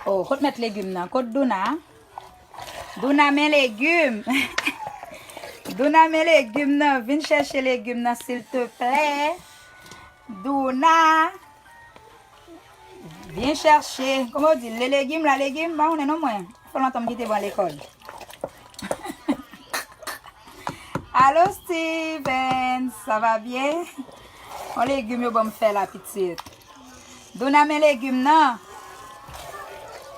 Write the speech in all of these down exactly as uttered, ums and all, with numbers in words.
Oh, kot mèt legim nan? Kot Douna? Douna, men legim. Douna, men legim nan. Vin chèche legim nan, silteplè. Douna. Vin chèche. Kòman yo di? Le legim, la legim. Ba konnen non mwen. Fè lontan m kite bon lekòl. Alo, Steven, sa va byen? Yon legim yo ban m fè la, pitit. Douna, men legim nan.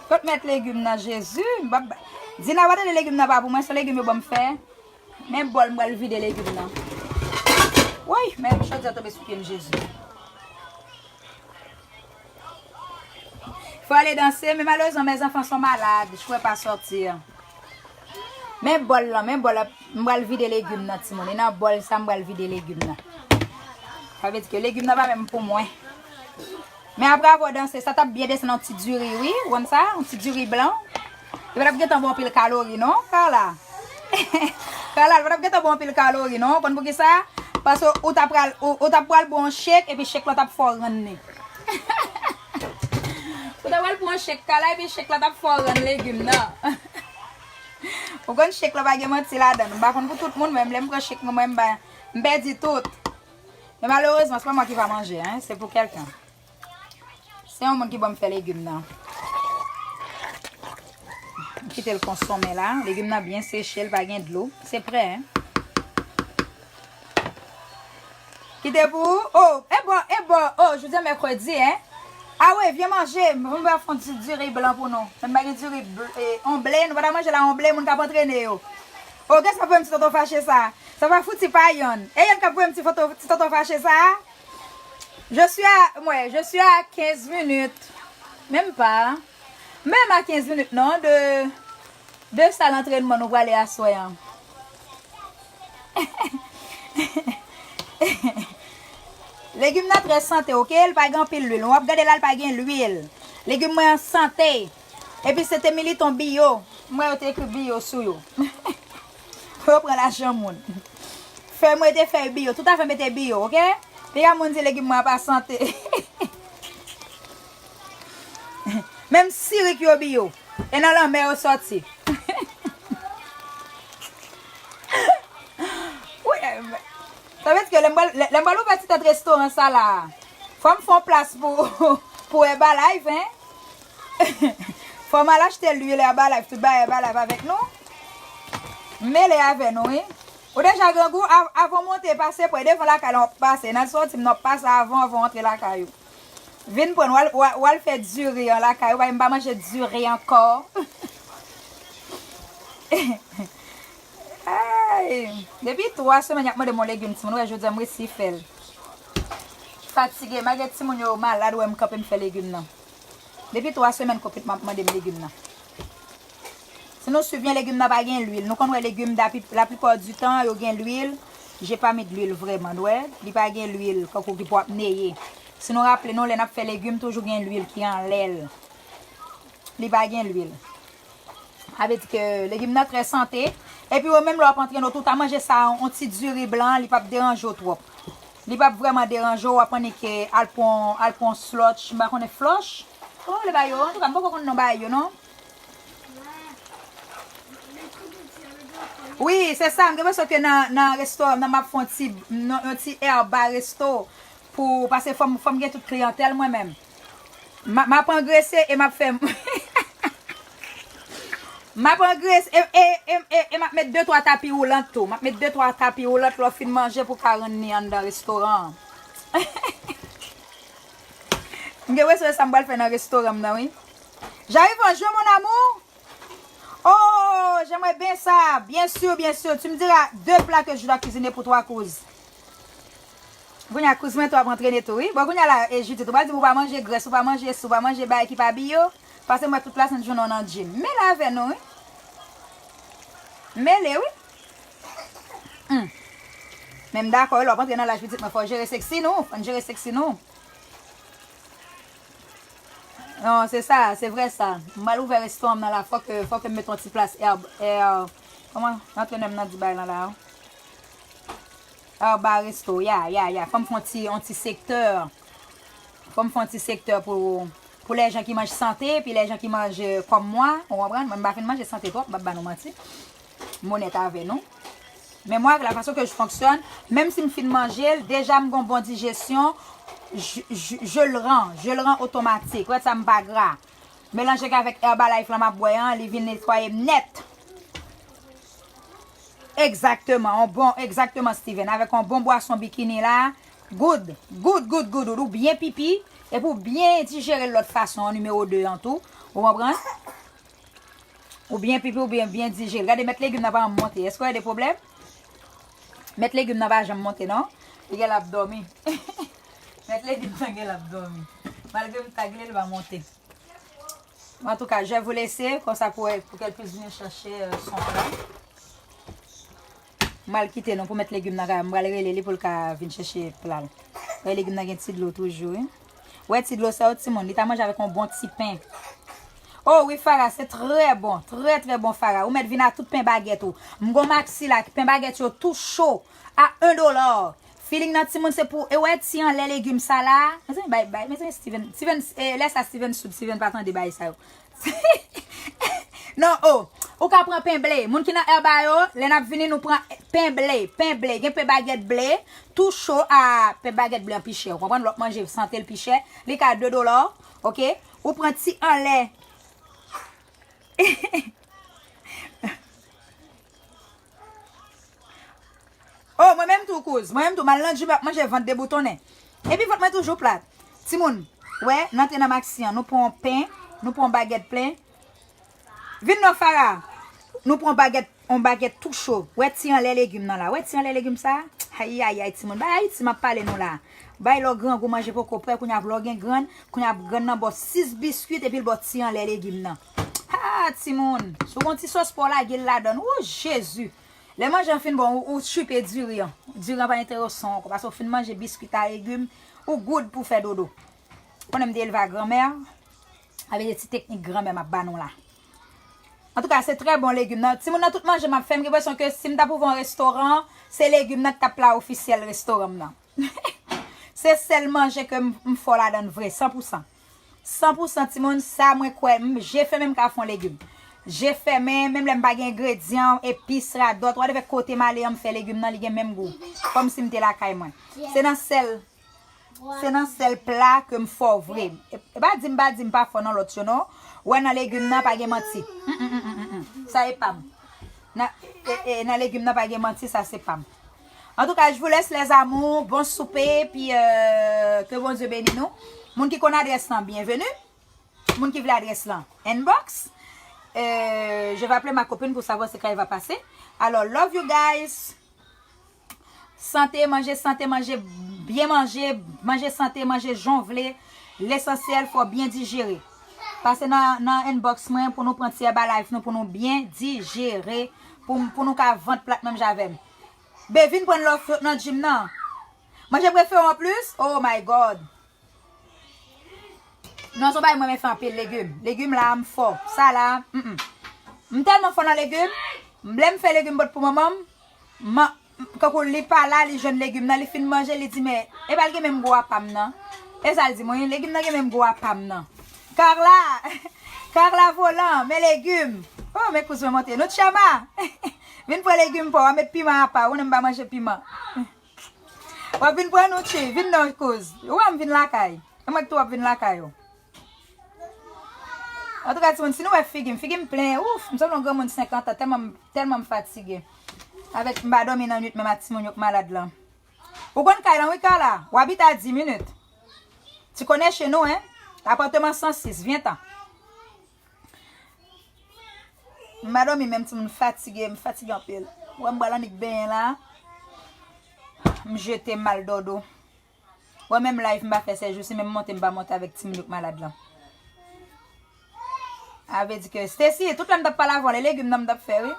Kot mèt legim nan, Jezi? M p ap ba- Dina, w a tande legim nan pa pou mwen, se legim yo ban m fè. Men bòl, m pral vide legim nan. Woy, men chodyè tonbe sou pye m, Jezi. Faut aller danser, mais malheureusement, mes enfants sont malades, je pourrais pas sortir. Men bòl lan, men bòl la, m pral vide legim nan, timoun. E nan bòl sa, m pral vide legim nan. Sa vle di ke legim nan pa menm pou mwen. Men apre avwa w danse, sa t ap byen desann yon ti diri, wi. Ou konn sa? Yon ti diri blan. Li pa t ap gentan ba w anpil kalori, non, Carla? Carla, li pa t ap gentan ba w anpil kalori, non. Ou konn poukisa? Paske ou t ap pral, ou, ou t ap pral bwè yon chèk, epi chèk la t ap fè w rann li. Ou t ap pral pran yon chèk, Carla, epi chèk la t ap fè w rann legim nan. Ou konn chèk la pa gen manti ladan l. M pa konn pou tout moun, men lè m pran chèk mwen, mwen, m ba, m pèdi tout. Men malerezman, se pa mwen ki va manje, en, se pou kèlken. Se yon moun ki ban m fè legim nan. M kite l konsonmen la. Legim nan byen seche, l pa gen dlo. Se prè, en. Kite pou ou. Oh, e bò, e bò. Oh, jodi a mèkredi, en. A wi, vyen manje. M va fè yon ti diri blan pou nou. Men m pa gen diri bl- e, onble. Nou pa ta manje la onble, moun k ap antrene yo. Oh, gen sa pou yon ti tonton fache sa. Sa va fouti pa yonn. E yonn k ap voye m ti foto, ti tonton fache sa. Je suis à, ouais, je suis à quinze minutes. Menm pa. Menm a kenz minit non, de, de sal antrènman nou prale aswè an. Legim nan trè sante, oke? L pa gen anpil lwil. W ap gade la, l pa gen lwil. Legim mwen an sante. Epi se te militon biyo. M wè yo te ekri biyo sou yo. Pou yo pran lajan moun. Fèy mwen te fèy biyo. Tout afè m te biyo, oke? Piga moun di legim mwen an pa sante. Menm sirik yo biyo. E nan lanmè yo sòti. Wi, eh, sa vle di ke lè m pral, lè, lè m pral ouvè ti tèt restoran sa la, fò m fè yon plas pou, pou Herbalife, en. Fò m al achte lwil Herbalife, tout bagay Herbalife avèk nou. M mele avè nou, wi. Ou deja grangou, av- avan w monte, pase prè, devan lakay la, w ap pase. Nan sòti m, n ap pase avan, avan w antre lakay ou. Vin pran, w al, w al, w al fè diri an lakay ou, paske m pa manje diri ankò. Ay, depi twa semèn y ap mande m yon legim, timoun, ou wè, jodi a m resi fè l. Fatige, malgre timoun yo malad, ou wè m kanpe m fè legim nan. Depi twa semèn, konpit m ap mande m legim nan. Si nou swiv byen, legim nan pa gen lwil. Nou konn wè legim, dapi, laplipa di tan, yo gen lwil. Je pa met lwil vrèman, nou wè. Li pa gen lwil, kankou ki pou ap neye. Si nou raple nou, lè n ap fè legim, toujou gen lwil ki anlè l. Li pa gen lwil. Sa vle di ke legim nan trè sante. Epi ou menm lè w ap antrene w tou, ta manje sa, yon ti diri blan, li p ap deranje w twòp. Li p ap vrèman deranje w, w ap annik al pran, al pran slòch, m pa konnen flòch. Kòman yo rele bagay yo? Antouka, m poko konn non bagay yo, non. Wi, se sa, m gen enpresyon ke nan, nan restoran nan m ap fè yon ti, yon, yon ti herba resto pou, paske fò m, fò m gen tout kliyantèl mwen menm. M a- m ap angrese e m ap fè m- M ap angrese e, e, e, e, e m ap met de twa tapi woulant tou. M ap met de twa tapi woulant lè w fin manje pou w ka rann li anndan restoran an. M gen enpresyon se sa m pral fè nan restoran m nan, wi. J'arrive en juin, mon amour. Oh, j'aimerais bien ça. Bien sûr, bien sûr. Tu me diras deux plats que je dois cuisiner pour toi, kouz. Kounye a, kouz mwen tou ap antrene tou, wi. Bon, kounye a la, e, Judith, ou pral di m ou pa manje grès, ou pa manje si, ou pa manje bagay ki pa biyo. Paske m wè tout lasent jounen w nan gym. Mele avè nou, wi. Mele, wi. Hmm. Men m dakò, wi, lè w ap antre nan laj pitit mwen, fò w jere seksi nou. Fò n jere seksi nou. Non, se sa, se vrè sa. M pral ouvè restoran m nan la, fòk, fòk m met yon ti plas è, è, kòman antrenè m nan di bagay lan la? Herba Resto, ya, ya, ya. Fò m fè yon ti, yon ti sektè. Fò m fè yon ti sektè pou, Pou les gens qui mangent santé, epi les gens qui mangent comme moi, ou konprann? Mwen, m pa fin manje sante twòp, m p ap ba nou manti. M onèt avè nou. Men mwen, la façon que je fonctionne, menm si m fin manje l, deja m gon bon dijesyon, je, je, je le rends, je le rends automatique. Ou wè sa, m pa gra. Melanje avèk Herbalife lan m ap bwè an, li vin netwaye m nèt. Egzakteman, on bon, egzakteman, Steven. Avèk on bon bwason bikini la, good, good, good, good, good. Ou byen pipi, epi ou byen dijere l lòt fason an, nimewo de an tou. Ou konprann? Ou byen pipi, ou byen, byen dijere. Gade, mèt legim nan pa janm monte. Èske w wè de pwoblèm? Mèt legim nan pa janm monte, non. Li gen l ap dòmi. Mèt legim nan gen l ap dòmi. Malgre m tag li, li pa monte. Antouka, je vais vous laisser, konsa pou, pou qu'elle puisse venir chercher euh, son plat. M pral kite nou pou mèt legim nan ka, m pral rele li pou l ka vin chèche pla l. Wè, legim nan gen ti dlo toujou, wi. Wè, ti dlo sa yo, timoun, li ta manje avèk yon bon ti pen. Oh wi, Farah, se trè bon, trè, trè bon, Farah. Ou mèt vin a tout pen bagèt ou. M gon Maxi la, pen bagèt yo tou cho, a un dollar. Feeling nan timoun se pou, e wè ti anlè legim sa la. Mezanmi, bay, bay, mezanmi, Steven, Steven, e, lè sa Steven soud, Steven pa tande bay sa yo. Non, oh, ou ka pran pen ble. Moun ki nan Herba yo, lè n ap vini, nou pran pen ble, pen ble. Gen pen bagèt ble, tou cho a pen bagèt ble an pi chè. Ou konprann? Lè w ap manje, sante l pi chè. Li ka de dola, oke? Ou pran ti anlè. Oh, mwen menm tou, kouz. Mwen menm tou, m al nan gym, m ap manje vant deboutonnen. Epi vant mwen toujou plat. Timoun, wè, n antre nan Maxi an, nou pran yon pen, nou pran yon bagèt plen. Vin non, Farah. Nou pran yon bagèt, yon bagèt tou cho. Wè ti anlè legim nan la. Wè ti anlè legim sa? Ayayay, timoun. Bay Ayiti, m ap pale nou la. Bay lè w grangou manje poko prè, kounye a lè w gen grann, kounye a grann nan ba w sis biskwit epi l ba w ti anlè legim nan. Ha, timoun. Si w gon ti sòs pa w lage l ladann. Wou, Jezi. Lè manje an fin bon, ou, ou chipe diri an. Diri an pa enteresan ankò, paske w fin manje biskwit a legim, ou good pou fè dodo. Konnen m te elve a granmè, avèk de ti teknik granmè m ap ba nou la. Antouka, se trè bon legim nan. Timoun nan, tout manje m ap fè, m gen enpresyon ke si m t ap ouvri yon restoran, se legim nan ki t ap pla ofisyèl restoran m nan. Se sèl manje ke m, m fò ladan l vre, san pou san. San pou san timoun, sa mwen kwè, m, je fèmen m ka fè yon legim. Je fèmen, menm lè m pa gen engredyan, epis, radòt, whatever kote m ale an, m fè legim nan, li gen menm gou. Kòmsi m te lakay mwen. Se nan sèl, se nan sèl pla ke m fò vre. E, e pa di m pa di m pa fò nan lòt yo non. Wè nan legim nan pa gen manti. Mm, mm, mm, mm, mm, mm. Sa e pa m. Nan, e, e, nan legim nan pa gen manti, sa se pa m. Antouka, je vous laisse les amours, bon soupe, epi euh, ke Bondye beni nou. Moun ki konn adrès lan, byenveni. Moun ki vle adrès lan, inbox. Euh, je vais appeler ma copine pour savoir ce qu'elle va passer. Alors, love you guys. Sante, manje sante, manje byen manje, manje sante, manje jan w vle. Lesansyèl, fò w byen dijere. Pase nan, nan inbox mwen pou nou pran ti Herbalife nou pou nou byen dijere. Pou, pou nou ka vant plat menm jan avè m. Be, vin pran love yo nan gym nan. Manje prefere w anplis? Oh my God. Non, se yon bagay mwen renmen fè anpil, legim. Legim la, m fò. Sa la, mm, mm. M tèlman fò nan legim. Lè m fè legim bòt pou manman m, man, kankou li pa la, li jwenn legim nan, li fin manje, li di, "Men, e pa l gen menm gou a pa m nan?" E sa l di mwen, "Legim nan gen menm gou a pa m nan." Carla, Carla Volant, men legim. Oh, men kouz mwen monte. Nou tchama. Vin pran legim pa w, met piman apa. Ou konnen m pa manje piman. W ap vin pran nou tchwi. Vin non, kouz. Ou wè m vin lakay. E mwen ki tou w ap vin lakay ou. Antouka, timoun, si nou wè figi m, figi m plen. Ouf, m sanble yon granmoun senkant an, tèlman, tèlman m fatige. Avèk m pa dòmi nan nwit menm ak timoun yo k malad lan. Ou konn kay lan, wi, Carla? W abite a dis minit. Tu connais chez nous, hein? Apatman san sis, vyen tan. M pa dòmi menm timoun, m fatige, m fatige anpil. Ou wè m pral annik benyen la. M jete m al dòdò. Ou wè menm live m pa fè sèjousi, menm monte m pa monte avèk timoun yo k malad lan. A vle di ke Stacy, tout lè m t ap pale avè w, legim nan m t ap fè, wi.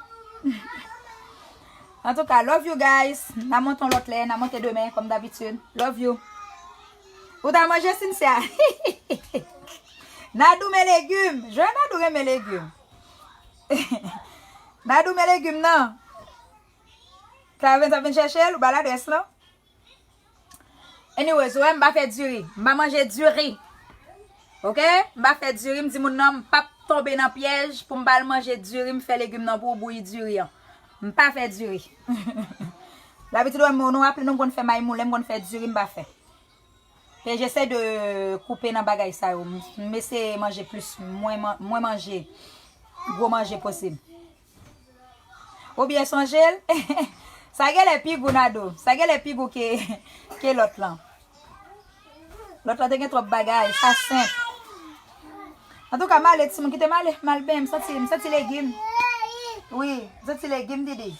Antouka, love you guys. N a monte yon lòt lè, n a monte demen, kòm dabitid. Love you. Ou ta manje Cynthia. Nadou men legim. Jwe Nadou renmen legim. Nadou men legim nan. Clavens ap vin chèche l, ou ba l adrès lan. Anyways, ou wè m pa fè diri. M pa manje diri. Ok? M pa fè diri, m di moun nan, m p ap tonbe nan pyèj pou m pa al manje diri, m fè legim nan pou w bouyi diri an. M pa fè diri. Dabitid, wè, mwen, nou raple nou m konn fè mayi moulen, m konn fè diri, m pa fè. E jesèy de koupe nan bagay sa yo. M, m eseye manje plis, mwen, mwen manje gwo manje posib. Ou byen sonje l? Sa genlè pi gou, Nado. Sa genlè pi gou ke, ke lòt lan. Lòt lan te gen twòp bagay. Sa senp. Antouka, m ale, timoun, kite m ale. M al benyen, m santi, m santi legim. Wi, m santi legim, Didi.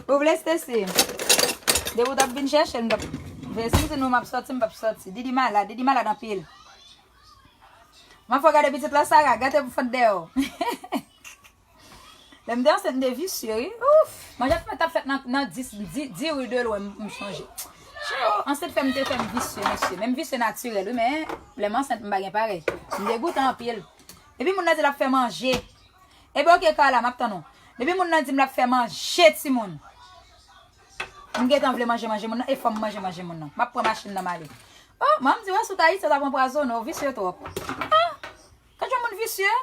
Ou vle, Stacy? Depi w t ap vin chèche l, m t ap veye. Si m di nou m ap sòti, m p ap sòti. Didi malad, Didi malad anpil. M ap fè w gade pitit la, Sara, gate pou fòt dèyè w. Lè m te ansent, m te visye, wi. Ouf! Manje t ap fèt nan, nan dis, di, di ri de lwen, m, m sonje. Tchoo! Ansent fè m te fè m visye, mesye. Men m visye natirèl, wi, men lè m ansent, m pa gen parèy. M degoute anpil. Epi moun nan di l ap fè manje. Epi, oke, Carla, m ap tann ou. Depi moun nan di m l ap fè manje, timoun. M gentan vle manje, manje moun nan, e fò m manje, manje moun nan. M ap pran machin nan, m ale. Oh, manman m di, wè, si w t Ayiti, yo t ap anpwazonnen w, visye twòp. Ah! Kèt yon moun visye?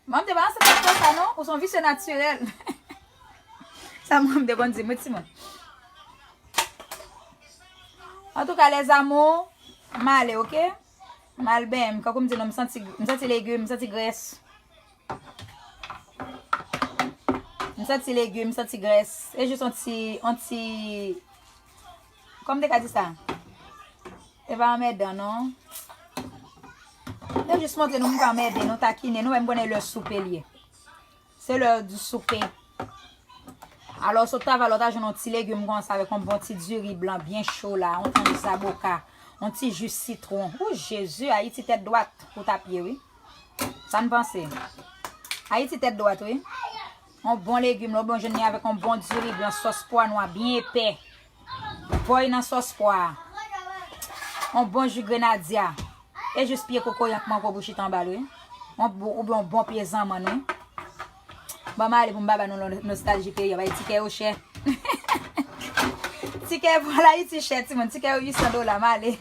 Manman m te pa ansent pou sa, non? Ou se yon visye natirèl. Sa manman m te konn di m, wi, timoun. Antouka, les amours, m ale, oke? M al benyen, kankou m di nou, m santi, m santi legim, m santi grès. M santi legim, m santi grès. E jis yon ti, yon ti, kòman m te ka di sa? E pa anmèdan, non. E jis montre nou, m pa anmède nou, takine nou, men m konnen lè soupe l ye. Se lè di soupe. Alò, sot travay la, w ta jwenn yon ti legim konsa avèk yon bon ti diri blan byen cho la, yon tranch zaboka, yon ti ji sitwon. Ou Jezi, Ayiti tèt dwat ou t ap ye, wi. Sa n panse? Ayiti tèt dwat, wi. Yon bon legim, lè w bon jwenn li avèk yon bon diri blan, sòs pwa nwa byen epè. Bòy nan sòs pwa a. Yon bon ji grenadya. E jis pye kokoyank mango pou chita anba l, wi. Yon bon, oubyen yon bon pye zanmann, wi. Ban m ale pou m pa ba nou nostalji peyi a. Bay tikè yo chè. Tikè pou al Ayiti chè, timoun. Tikè yo uit san dola, m ale.